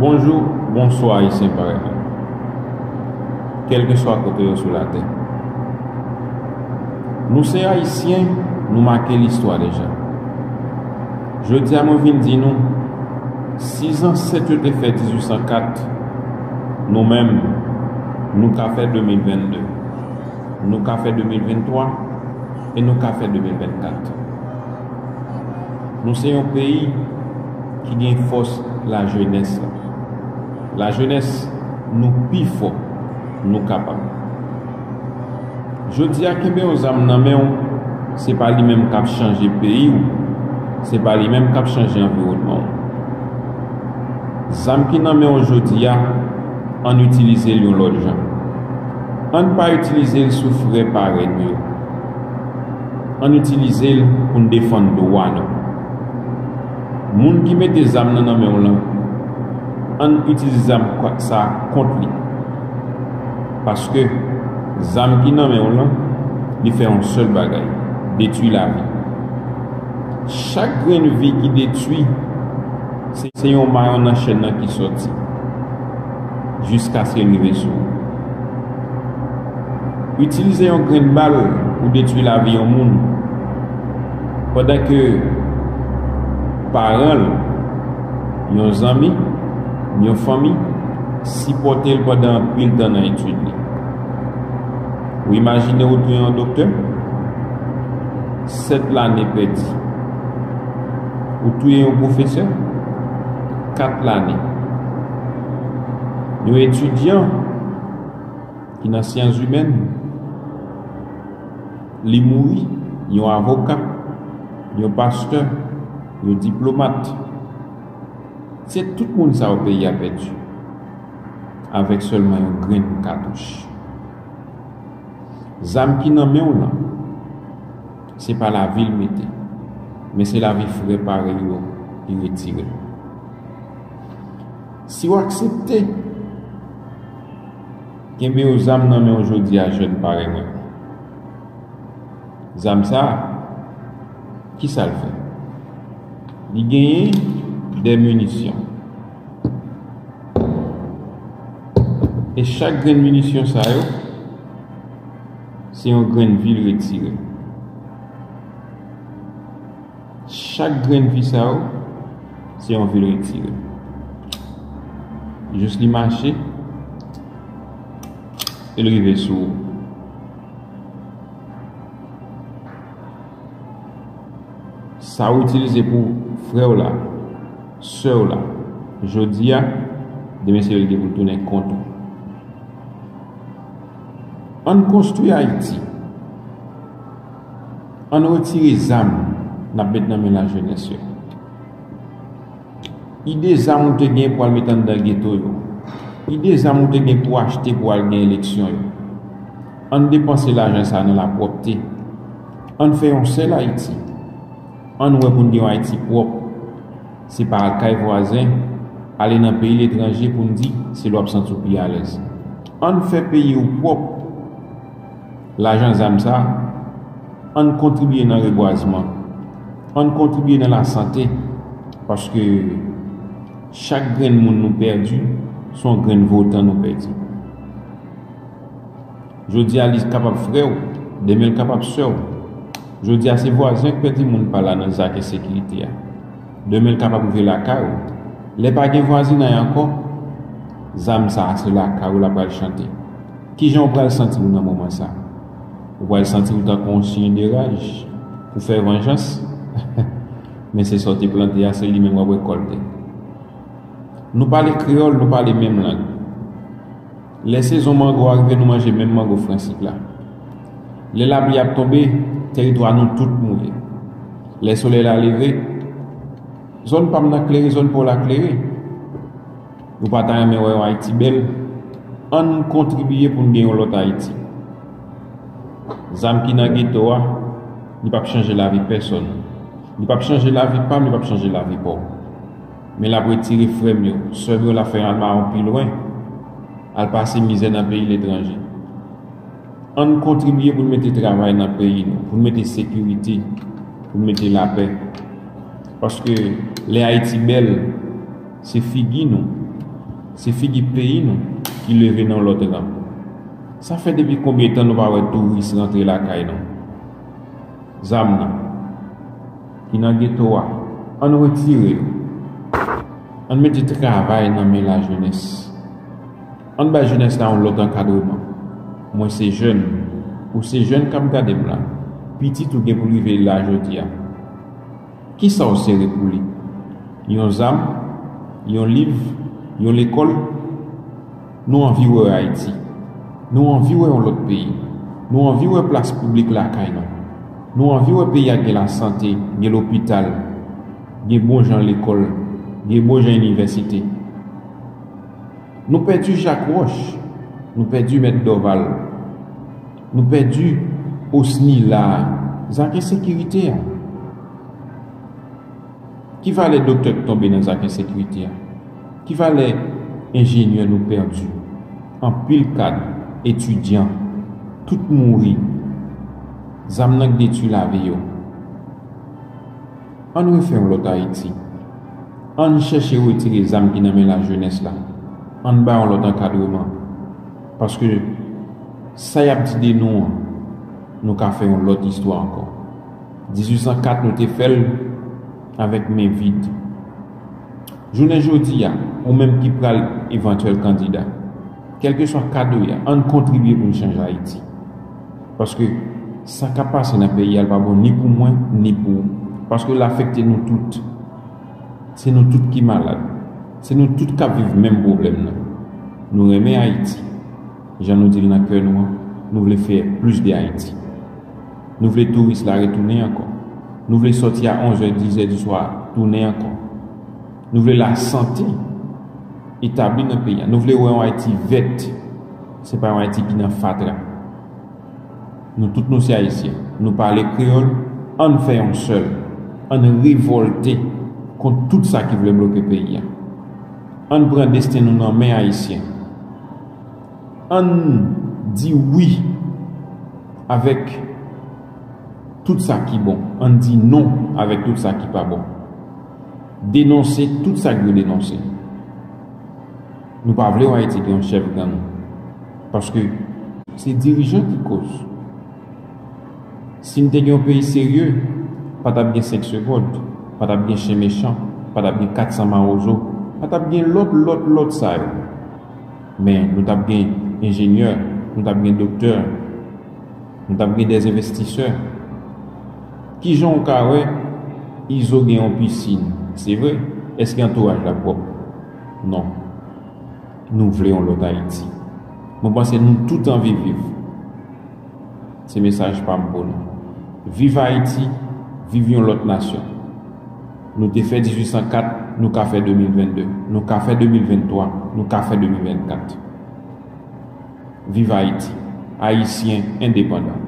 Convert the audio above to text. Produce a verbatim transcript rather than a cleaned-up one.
Bonjou, bonswa Ayisyen parèy mwen. Kèlkeswa kote w ye sou latè. Nou se Ayisyen, nou make listwa deja. Jodi a mwen vin di nou, si zansèt yo te fè dizuisan kat, nou menm, nou ka fè demilvennde, nou ka fè demilvenntwa, e nou ka fè demilvennkat. Nou se yon peyi ki gen fòs lajenès la. Lajenès, nou pi fò, nou kapab. Jodi a, kenbe yon zam nan men w, se pa li menm k ap chanje peyi w, se pa li menm k ap chanje anviwònman w. Zam ki nan men w jodi a, ann itilize l yon lòt jan. Ann pa itilize l sou frè parèy nou yo. Ann itilize l pou n defann dwa nou. Moun ki mete zam nan nan men w lan, ann itilize zam sa a kont li. Paske zam ki nan men w lan, li fè yon sèl bagay, detwi lavi. Chak grenn vi ki detwi, se, se yon mayon nan chèn nan ki sòti, jiskaske l rive sou ou. Itilize yon grenn bal pou detwi lavi yon moun, pandan ke paran l, yon zanmi, yon fanmi, sipòte l pandan anpil tan nan etid li. Ou imajine ou touye yon doktè, sèt lane pèdi. Ou touye yon pwofesè, kat lane. Yon etidyan ki nan syans imèn, li mouri, yon avoka, yon pastè, yon diplomat. Se tout moun sa yo peyi a pèdi avèk sèlman yon grenn katouch. Zam ki nan men w lan, se pa lavi l mete, men se lavi frè parèy ou yo li retire. Si w aksepte kenbe yon zam nan men w jodi a, jèn parèy mwen, zam sa a, kisa l fè? Li genyen de minisyon. E chak grenn minisyon sa yo, se yon grenn vi l retire. Chak grenn vi sa yo, se yon vi l retire. Jis li mache, e l rive sou ou. Sa w itilize pou frè w la, sè w la, jodi a, demen se yo l gen pou l tounen kont ou. Ann konstwi Ayiti. Ann retire zam n ap met nan men lajenès yo. Ide zam ou te gen pou al met anndan geto yo. Ide zam ou te gen pou achte pou al gen eleksyon yo. Ann depanse lajan sa a nan lapwòpte. Ann fè yon sèl Ayiti. Ann wè pou n gen yon Ayiti pwòp. Se pa al kay vwazen, ale nan peyi letranje pou n di se lè w ap santi w pi alèz. Ann fè peyi w pwòp. Lajan zam sa a, ann kontribye nan rebwazman. Ann kontribye nan lasante. Paske chak grenn moun nou pèdi, se yon grenn votan nou pèdi. Jodi a, li kapab frè w, demen l kapab sè w. Jodi a, se vwazen k pèdi moun pa l la nan zak ensekirite a. Demen l kapab rive lakay ou. Lè pa gen vwazinay ankò, zam sa a se lakay ou l ap pral chante. Kijan w pral santi w nan moman sa a? Ou pral santi w tankou yon chyen de raj pou fè vanjans? Men se sa w te plante a, se li menm w ap rekòlte. Nou pale kreyòl, nou pale menm lang. Lè sezon mango a rive, nou manje menm mango fransik la. Lè lapli ap tonbe, tèritwa nou tout mouye. Lè solèy la leve, zòn pa m nan klere, zòn pa w la klere. Nou pa ta renmen wè yon Ayiti bèl? Ann kontribye pou n gen yon lòt Ayiti. Zam ki nan geto a, li p ap chanje lavi pèsonn. Li p ap chanje lavi pa m, li p ap chanje lavi pa w. Men l ap retire frè m yo, sè m yo, l ap fè yo al mawon pi lwen, al pase mizè nan peyi letranje. Ann kontribye pou n mete travay nan peyi nou, pou n mete sekirite, pou n mete lapè. Paske lè Ayiti bèl, se figi nou, Se figi peyi nou ki leve nan lòt ran. Sa fè depi konbyen tan nou pa wè touris rantre lakay nou? Zam nan ki nan geto a, ann retire yo. Ann mete travay nan men lajenès. Ann bay jenès la yon lòt ankadreman. Mwen se jèn, ou se jèn k ap gade m la. Pitit ou gen pou l rive la jodi a. Kisa w sere pou li? Yon zam? Yon liv? Yon lekòl? Nou anvi wè Ayiti. Nou anvi wè yon lòt peyi. Nou anvi wè plas piblik lakay nou. Nou anvi wè peyi a gen lasante, gen lopital, gen bon jan lekòl, gen bon jan inivèsite. Nou pèdi Jak Wòch, nou pèdi Mèt Dòval, nou pèdi Osni la, zak ensekirite a. Ki valè doktè k tonbe nan zak ensekirite a? Ki valè enjenyè nou pèdi? Anpil kad, etidyan, tout mouri. Zam nan k detwi lavi yo. Ann refè yon lòt Ayiti. Ann chèche retire zam ki nan men lajenès la. Ann ba yon lòt ankadreman. Paske sa y ap di de nou an, nou ka fè yon lòt istwa ankò. Dizuit san kat, nou te fè l avèk men vid. Jounen jodi a, ou menm ki pral evantyèl kandida, kèlkeswa kad ou ye a, ann kontribye pou n chanje Ayiti. Paske sa k ap pase nan peyi a, l pa bon ni pou mwen, ni pou ou. Paske l afekte nou tout. Se nou tout ki malad. Se nou tout k ap viv menm pwoblèm nan. Nou renmen Ayiti. Jan nou di l nan kè nou an, nou vle fè plis de Ayiti. Nou vle touris la retounen ankò. Nou vle sòti a onzè, dizè di swa, tounen ankò. Nou vle lasante etabli nan peyi a. Nou vle wè yon Ayiti vèt. Se pa yon Ayiti ki nan fatra. Nou tout nou se Ayisyen. Nou pale kreyòl, ann fè yon sèl. Ann revòlte kont tout sa ki vle bloke peyi a. Ann pran desten nou nan men Ayisyen. Ann di wi avèk tout sa ki bon. Ann di non avèk tout sa ki pa bon. Denonse tout sa k dwe denonse. Nou pa vle wè Ayiti gen yon chèf gang. Paske se dirijan ki koz. Si n te gen yon peyi serye, pa t ap gen senk segond, pa t ap gen chen mechan, pa t ap gen kat san mawozo, pa t ap gen lòt, lòt, lòt sa yo. Men nou t ap gen enjenyè, nou t ap gen doktè, nou t ap gen dèzenvestisè. Kijan w ka wè Izo gen yon pisin? Se vre? Èske antouraj la pwòp? Non. Nou vle yon lòt Ayiti. Mwen panse nou tout anvi viv. Se mesaj pa m pou nou. Viv Ayiti, viv yon lòt nasyon. Nou te fè dizuit san kat, nou ka fè de mil vennde, nou ka fè de mil venntwa, nou ka fè de mil vennkat. Viv Ayiti, Ayisyen endepandan.